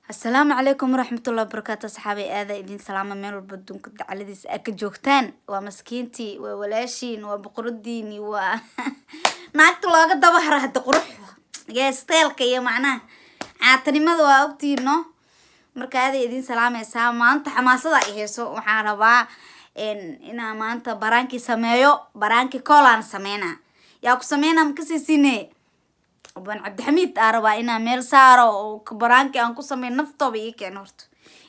Asalaamu calaykum waraxmatullahi wabarakaatu. Asxaabay, aada idin salaama meel walba adduunka dacaladiisa aa ka joogtaan. Waa maskiintii, waa walaashiin, waa boqoradiini, waa naagta looga daba hara hadda qurux geesteelka iyo macnaha caatanimada, waa ogtihiin, no? Marka aada idin salaamaysaa. Maanta xamaasada i hayso, waxaan rabaa inaan maanta prank-i sameeyo. Prank-i call-aan sameynaa, yaa ku sameynaa makasiisine? Abaan Cabdixamiid aa rabaa inaan meel saaro oo prank-i aan ku sameyn. Naftooba ii keeno horta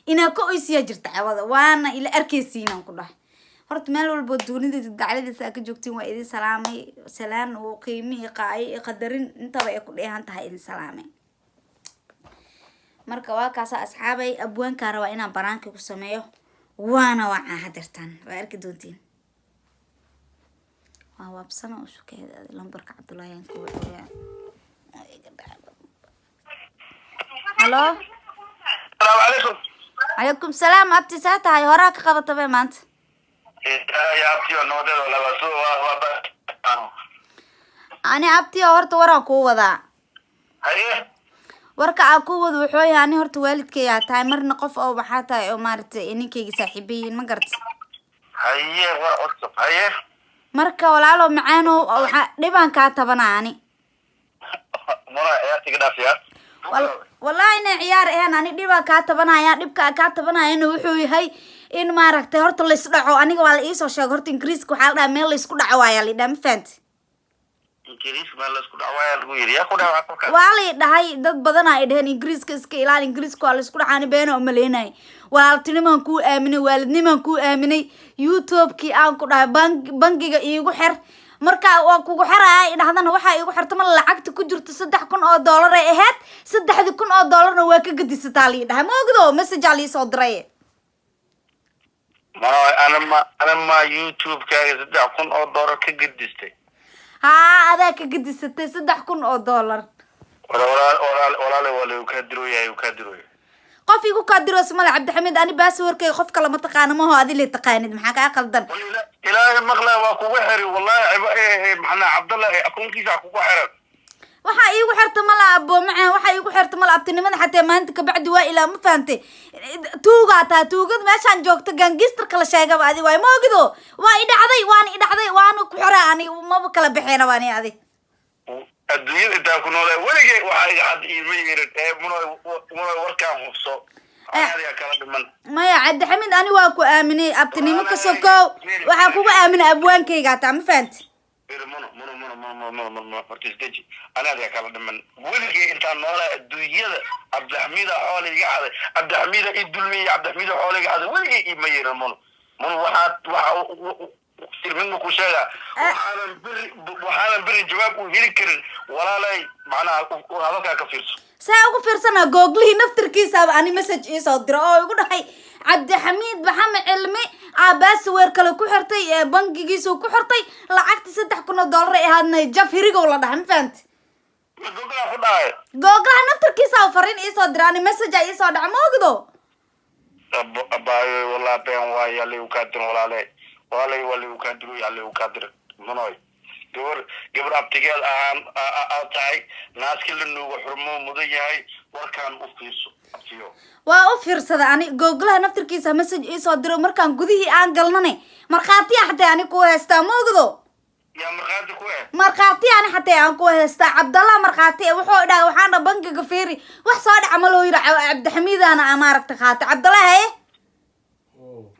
inaa ka oysiyaa jirta cawada, waana ila arkaysiinaan ku dhahay. Horta meel walbo dunida dacladiisa aa ka joogtiin, waa idin salaamay. Salaan oo qiimi iyo qaayo iyo qadarin intaba ay ku dheehan tahay idin salaamay. Marka waa kaasa, asxaabay, abwaankaa rabaa inaan prank-i ku sameeyo, waana wacaa hadeertaan, waa arki doontiin. Waa waabsana u shukeeda lambarka Cabdullaahi aan ku wacayaa. Halo. Asalaamu calaykum. Calaykum salaam, abti, saa tahay? Horaa ka qabatabe maanta. Ya abtiyo, nabadeed laba so waa. Ani, abtiyo, horta waraan kuu wadaa. Haye. Warka aan kuu wado wuxuu yahay, ani horta waalidkaygaa tahay, marna qof oo waxaa tahay oo maaragtay ninkayga saaxiiba yihiin, ma garata? Haye, war cusub, haye. Marka walaalo macaano, waxaa dhibaan kaa tabanaa ani. Muna ciyaartiga dhaaf ya. Wallahi inay ciyaar ahayn, ani dhibaan kaa tabanaya. Dhibka aan kaa tabanayana wuxuu yahay in maaragtay horta laisdhaco. Aniga waa la iisoo sheegay horta, Ingiriiska waxaa la dhahaa meel laisku dhaco waayaa la dhaha, ma fahanti? Ingiriis meel laisku dhacwaaya lagu yidhi? Yaa ku dhaca qofka? Waa lay dhahay, dad badanaa ay dhaheen Ingiriiska iska ilaali, Ingiriiska waa laisku dhacaani. Beena umaleynay, walaaltinimaan kuu aaminay, waalidnimaan kuu aaminay, YouTube-kii aan ku dhahay bangiga iigu xir. Marka waa kugu xeraya idhahdana, waxaa iigu xirta ma lacagta ku jirto $3,000 ay ahayd, $3,000-na waa ka gedisataa lii dhahay. Ma ogdo, message-aa liisoo diray. Ma ana ma YouTube-kaaga $3,000 ka gedistay? Haa, adaa ka gedisatay $3,000. Walaal, walaal, walaale, waa lagu kaa dirooyahay, kaa dirooya. Qof igu kaa diroos male, Cabdixamiid. Ani password-kayga qof kale ma taqaano, maho adi lay taqaanid. Maxaa kaa qaldan? Ilaahay maqlaa, waa kugu xiri wallahi. Maxaa Cabdallah akoonkiisa kugu xiran? Waxaa iigu xirta mala, abo macaan, waxaa iigu xirta mala. Abtinimada xatee maanta kabacdi waa ilaa, ma fahantay? Tuugaa taa, tuugad meeshaan joogta, gangster-ka la sheegaba adi waay. Ma ogido, waa i dhacday, waana i dhacday, waana ku xiraa. Ani maba kala baxeenaba ani adi. Adduunyada intaan ku noolaa weligay waxaa iga xad iima yeerin ee munoy, munoy, warkaan hubso, adiga kala dhiman. Maya, Cabdixamiid, ani waa ku aaminay abtinimo ka sokow, waxaa kugu aaminay abwaankayga hataa, ma fahanti? Muno, muno, muno, muno, muno, muno, muno, horta isdeji. Ani adiga kala dhiman. Weligay intaan noolaa adduunyada Cabdixamiida xoola iga xaday, Cabdixamiida i dulmiyey, Cabdixamiida xoola iga xaday, weligay iima yeerin, muno. Muno, waxaad waxa mid ma ku sheegaa, waxaanan beri jawaab u heli karin, walaalay. Macnaha hadalkaa ka fiirso. Saa ugu fiirsanaa? Googlihii naftirkiisaaba ani message iisoo diro oo igu dhahay Cabdixamiid Maxamed Cilmi aa password kale ku xirtay ee bangigiisu ku xirtay, lacagta $3,000 ay ahaadna jaf hirigow la dhahay, ma fahanti? Googlaha ku dhahay? Googlaha naftirkiisa fariin iisoo dira, ani message a iisoo dhaca, ma ogdo. Abaayo, walaa been waayo, alla kaa dirin. Walaale, walaalay, waa lagu kaa diro, alla kaa dira. Munoy, gabar abtigeed ahaan aad tahay, naaska la nuugo xurmo mudan yahay. Warkaan u fiirso, abtiyo. Waa u fiirsada ani, googlaha naftirkiisa message iisoo diro. Markaan gudihii aan galnane, markhaatiya xataa ani ku haystaa, ma ogdo? Yaa markhaati ku eh? Markhaati ani xataa aan ku haystaa, Cabdallah markhaati. Wuxuu dhahay, waxaan dha bangiga fiiri, wax soo dhaca ma loo yiri. Cabdixamiidaana aa maaragta qaatay. Cabdallah, haye,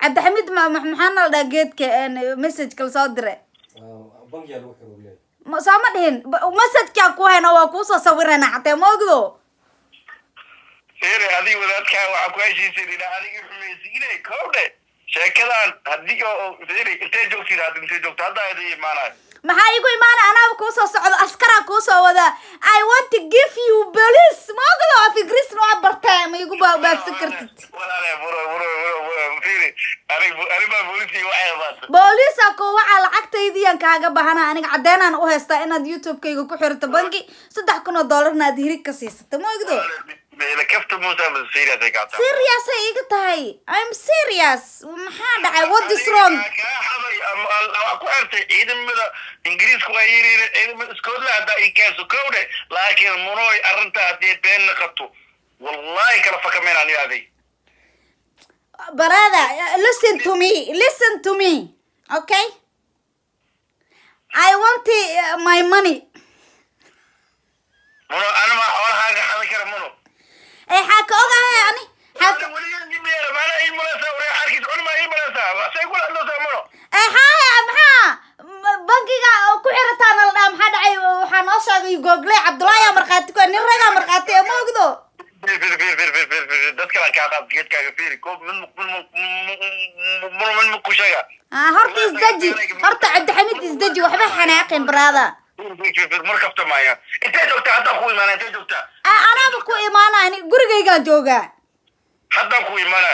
Cabdixamiid, maxaana la dhaha geedka message-ka lasoo diray? Bangiyaa lagu xiro leeyahay. Soo ma dhihin message-kaa ku hayna, waa kuusoo sawirana xatee, ma ogdo? Fiiri, adiga wadaadkaa waxaa ku heshiiseen ilaa adigii xumaysi inay kowdhe sheekadan haddii oo fiiri, intee joogtid hadda? Intee joogto hadda idin imaanayo? Maxaa igu imaanay? Anaaba kuusoo socdo, askaraa kuusoo wadaa. I want to give you police, ma ogdo? Af Ingiriisna waa bartaa, ma igu baabsan kartid. Walaale, buro, buro, buro, buro, fiiri, anig ani baa booliskii waxay baata. Booliisa ko waxaa lacagtaydiyaan kaaga bahana. Aniga caddeenaan u haystaa inaad YouTube-kayga ku xirto bangi, $3,000-na aad hirig ka siisato, ma ogdo? Ila kafta muusa ma serious ay kaata? Serious ay iga tahay, I'm serious. Maxaa dhacay? What is wrong? Kaa xaday ama waa ku xirtay ciidamada Ingiriiska, waa yiri ciidamada Scotland haddaa ii keenso kowdhe. Laakiin munooy, arrinta haddii been naqato. Wallahi kala fakameyn ani aday. Brother, listen to me. Listen to me. Okay? I want my money. Muno, ana ma xoolahaaga xadi kara, Muno? Eh, xaa ka ogahay ani? Xaa ka Weligeed ii yeera maanaa ii malaysaa? Wareer xarkiis cuni maa ii malaysaa? Say kula hadloosaa, Muno? Eh, xaa maxaa bangiga oo ku xirataa nala dhaha? Maxaa dhacay? Waxaa noo sheegay Google Cabdullaahi aa markhaati ku ah. Nin ragaa markhaati ee ma ogdo. Fir, fir, fir, fir, fir, fir, fir, dad kale kaa qaad geedkaaga. Fiiri ko mid Muno, mid ma ku sheega. Ah, horta isdeji. Horta Cabdixamiid isdeji, waxba xanaaqin, brother. Fir, fir, fir, mar kafta maaya. Intee joogtaa? Haddaan ku imaana, intee joogtaa? Ah, anaaba ku imaana, ani gurigaygaa joogaa. Haddaan ku imaana.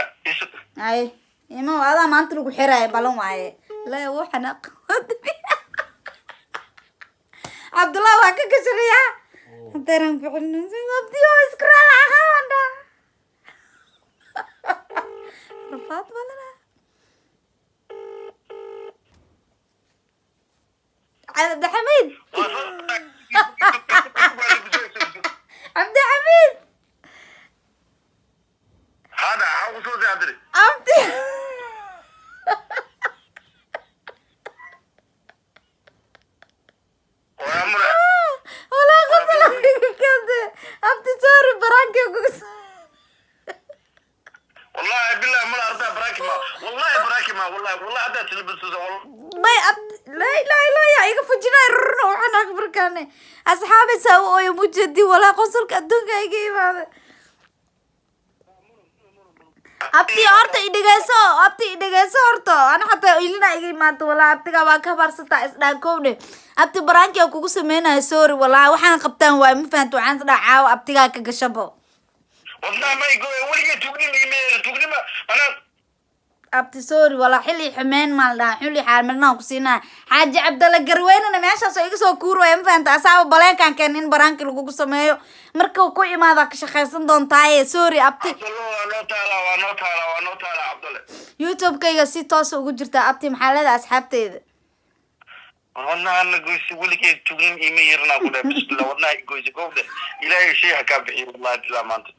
Ay, ima adaa maanta lagu xiraayo, balan waaye. La wuu xanaaq. Cabdullah waa ka gashanayaa. Haddaanan bixin abdiyo isku raaca rafaad badana. Cabdixamiid, Cabdixamiid. Hada ha usoo saadiri. Abdi. Waa Muna. Walaa qosla kade. Abdi, sorry, baraanka kugu. Wallahi billahi mala ardaa baraaki ma, wallahi baraaki ma, wallahi wallahi haddaa tilbisusa. May abdi, laa ilaaha illa yaa iga fujinay rurna waxaan aqbarkaane. Asxaabi saa u ooyo mujadi, walaa qosolka adduunka iga imaada. Abti, horta i dhegeyso. Abti, i dhegeyso horta. Ana xataa ilina iga imaado, walaa abtiga waa ka habaarsantaa isdhaan kowdhe. Abti, baraanki kugu sameynaya, sorry, walaa waxaan qabtaan waay, ma fahanto. Waxaan isdhaa caawa abtigaa ka gashabo. Wadnaha ma igo weligay tuugnima imeera tuugnima anaa. Abti, sorry, walaa xilli xumeen maan dhaha, xilli xaalmarnaan ku siinaa. Xaaji Cabdalla Garweynena meeshaas oo iga soo kuurwaya, ma fahanta? Asaaba baleenkan keen in baraanki lagugu sameeyo. Marka ku imaada ka shaqaysan doontaaye, sorry abti. Cabdalle, waa noo taala, waa noo taala, waa noo taala, Cabdalle. YouTube-kayga si toosa ugu jirtaa. Abti, maxaa leedahay asxaabteyda? Wadnahana goysi, weligay tuugnim ima yeeranaa ku dhahay. Bismillah, wadnaha igoysi gobdhe. Ilaahay shay ha kaa bixiyo, wallahi bilaa maanta.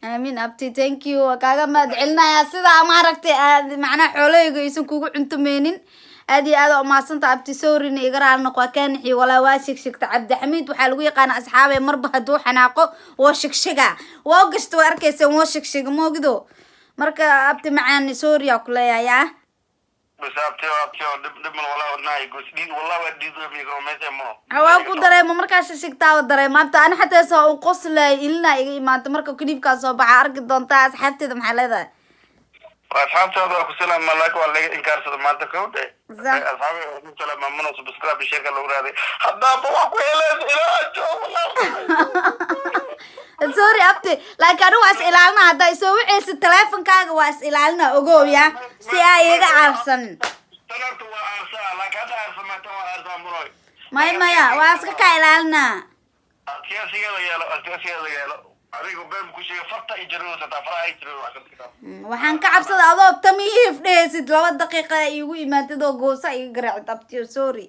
Aamin abti, thank you, waa kaaga mahad celinayaa sidaa maaragtay aad macnaha xoolahayga aysan kugu cuntumeynin. Aad iyo aad aa umahadsanta abti, sorryna iga raali noq, waa kaa nixiy, walaa waa shegshegta. Cabdixamiid waxaa lagu yaqaana, asxaabay, marba hadduu xanaaqo waa shegshegaa, waa gashta, waa arkayseen, waa shegsheega moogdo. Marka abti macaan, sorry aa kuleeyahay ah. Bas abtiyo, abtiyo, dhib dhib mal, wallahi wadnaha igoysi dhiig, wallahi waa dhiido meesha, Muno. Waa ku dareemo markaa shishigtaa dareemo abta. Ani xataa saa u qoslay ilina iga imaanta. Marka clipkaa soo baxa arki doontaa. Asxaabteeda maxaa leedahay? Asxaabtaada waa ku salaama, laakiin waa laga inkaarsada maanta kowdhe. Asxaabi waa ku salaama. Muno, subscribe, share lagu raaday haddaaba wax ku heleen ilaa joog wallahi. Sorry abti, laakiin anigu waa is ilaalina. Haddaa isoo wiceysid teleefonkaaga waa is ilaalina, ogow ya, si aa iga caarsanin. Tan horta waa aarsaa, laakiin hadda aarsa tan waa aarsaa, Munoy. Maya maya, waa iska kaa ilaalinaa. Adkeysigeeda yeelo, adkeysigeeda yeelo. Adigu been ku sheega, farta i jaroysataa, faraha i jaroy wax ka. Waxaan ka cabsada adoo tamiif dhehaysid 2 daqiiqa iigu imaatid oo goosa iga garaacid, abtiyo, sorry.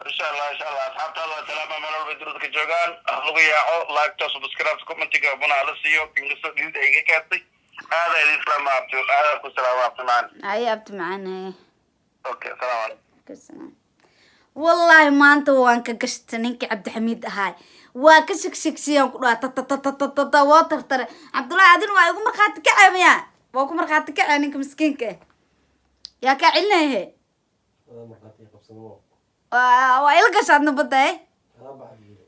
Insha Allah, insha Allah, asxaabtaada waa salaama meel walba dunida ka joogaan. Ha lagu yaaco like-ta, subscribe, commentiga Muna hala siiyo, inkastoo dhidid ay iga keentay. Aada idin salaama abtiyo, aada ku salaama abti macaan. Ay abti macaan, haye. Okay, asalaamu calaykum. Wallaahi maanta waan ka gashta ninkii Cabdixamiid ahaay, waa ka shegshegshiyaan ku dhaha tatatatata, waa tartare. Cabdullaahi, adina waa igu markhaati kacee miya? Waa ku markhaati kacee ninka miskiinka ah, yaa kaa celinahe? Adaa markhaati qabsamo. Waa ila gashaadna badda eh. Adaa baxad.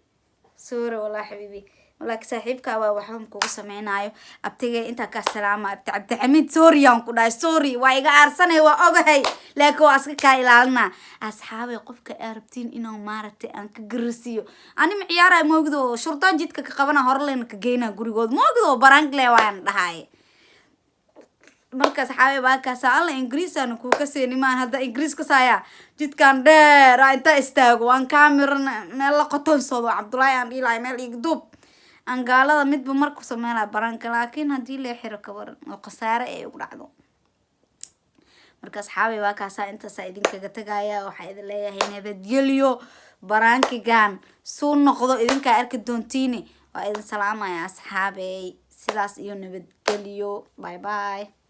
Sorry wallahi xabiibi, walaakin saaxiibkaa waa waxba kugu sameynaayo. Abtiga intaa kaa salaama. Abti Cabdixamiid, sorry aan ku dhahay, sorry, waa iga aarsanay, waa ogahay, laakiin waa iska kaa ilaalinaa. Asxaabay, qofka aa rabtiin inuu maaragtay aan ka garasiiyo, ani ma ciyaarayo moogdo, shurtaan jidka ka qabana, hore lena ka geynaa gurigood moogdo, barangle waan dhahay. Marka asxaabay, baakaasa alla Ingiriis aanu kuu ka seeni maan. Hadda Ingiriis ka saaya jidkan dheer aa intaa istaago, waan kaamirana meel la qotonsado. Cabdullaahi aan dhihi lahay meel iga duub, aan gaalada midba marku sameynaya baranka, laakiin haddii lee xiro ka waran oo khasaare ay ugu dhacdo. Marka asxaabay, waa kaasaa, intaasaa idinkaga tagaya. Waxaa idin leeyahay nabadgelyo. Baraankigan suu noqdo idinkaa arki doontiini. Waa idin salaamaya, asxaabey. Sidaas iyo nabadgelyo. Bye bye.